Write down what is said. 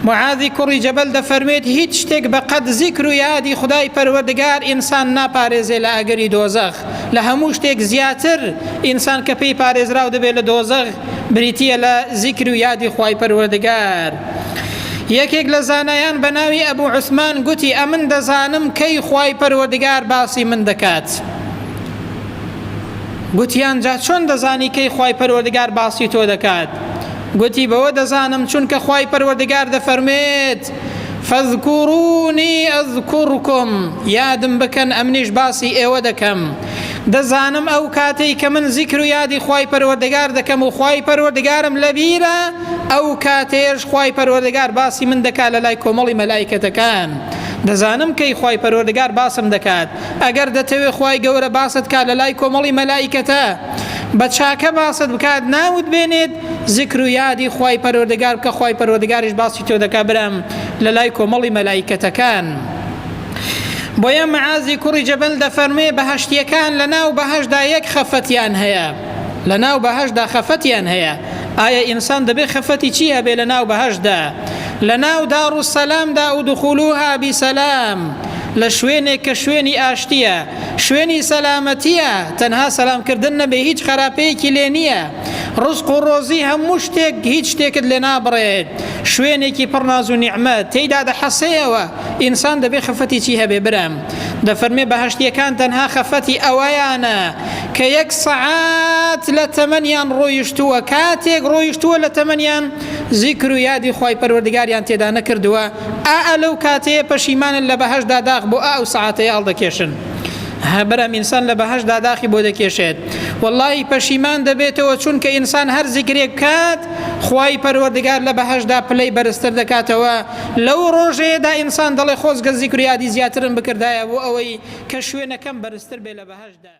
معاذی کوڕی جەبەل دەفەرموێت هیچ شتێک بە قەد زیکر و یادی خودای پەروەردگار ئینسان ناپارێزێ لە ئاگری دۆزەخ لە هەموو شتێک زیاتر ئینسان کە پێی پارێزراو دەبێت لە دۆزەخ بریتییە لە زیکر و یادی خوای پەروەردگار. یەکێک لە زانایان بە ناوی ئەبو عوسمان گوتی ئەمن دەزانم کەی خوای پەروەردگار باسی من دەکات. گوتیان جا چۆن دەزانی کەی خوای پەروەردگار باسی تۆ دەکات؟ گوتی بەوە دەزانم چونکە خوای پەروەردگار دەفەرموێت فاذکرونی اذکرکم یادم بکەن ئەمنیش باسی ئێوە دەکەم دەزانم ئەو کاتەی کە من زیکر و یادی خوای پەروەردگار دەکەم و خوای پەروەردگارم لەبیرە ئەو کاتەیەش خوای پەروەردگار باسی من دەکات لە لای کۆمەڵی مەلایکەتەکان دەزانم کەی خوای پەروەردگار باسم دەکات ئەگەر دەتەوێ خوای گەورە باست کات لە لای کۆمەڵی مەلائیکەتە بە چاکە باست بکات ناوت بێنێت زیکر و یادی خوای پەروەردگار بکە خوای پەروەردگاریش باسی تۆ دەکات برام لە لای کۆمەڵی مەلائیکەتەکان. بۆیە معازی کوڕی جەبەل دەفەرموێ بەهەشتیەکان لە ناو بەهەشتدا یەک خەفەتیان هەیە لە ناو بەهەشتدا خەفەتیان هەیە ئایا ئینسان دەبێ خەفەتی چی هەبێ لە ناو بەهەشتدا لە ناو داروسەلامدا ادخلوها بسلام لە شوێنێک کە شوێنی ئاشتییە، شوێنی سەلامەتییە، تەنها سەلامکردن نەبێ هیچ خەراپەیەکی لێ نییە، ڕزق و ڕۆزی هەموو شتێک هیچ شتێکت لێ نابڕێت، شوێنێکی پڕ ناز و نیعمەت، تێیدا دەحەسێیەوە، ئینسان دەبێ خەفەتی چی هەبێ برام؟ دەفەرمێ بەهەشتییەکان تەنها خەفەتی ئەوەیانە کە یەک سەعات لە تەمەنیان ڕۆیشتووە، کاتێک ڕۆیشتووە لە تەمەنیان زیکر و یادی خوای پەروەردگاریان تێدا نەکردووە، ئا لەو کاتەیە پەشیمانن لە بەهەشتدا داخ بۆ ئا ئەو سەعاتەیە هەڵدەکێشن برام ئینسان لە بەهەشتدا داخی بۆ دەکێشێت واللهی پەشیمان دەبێتەوە چونکە ئینسان هەر زیکرێک بکات خوای پەروەردگار لە بەهەشتدا پلەی بەرزتر دەکاتەوە لەو ڕۆژەیەدا ئینسان دەڵێ خۆزگە زیکر یادی زیاترم بکردایە بۆ ئەوەی کە شوێنەکەم بەرزتر بێ لە بەهەشتدا.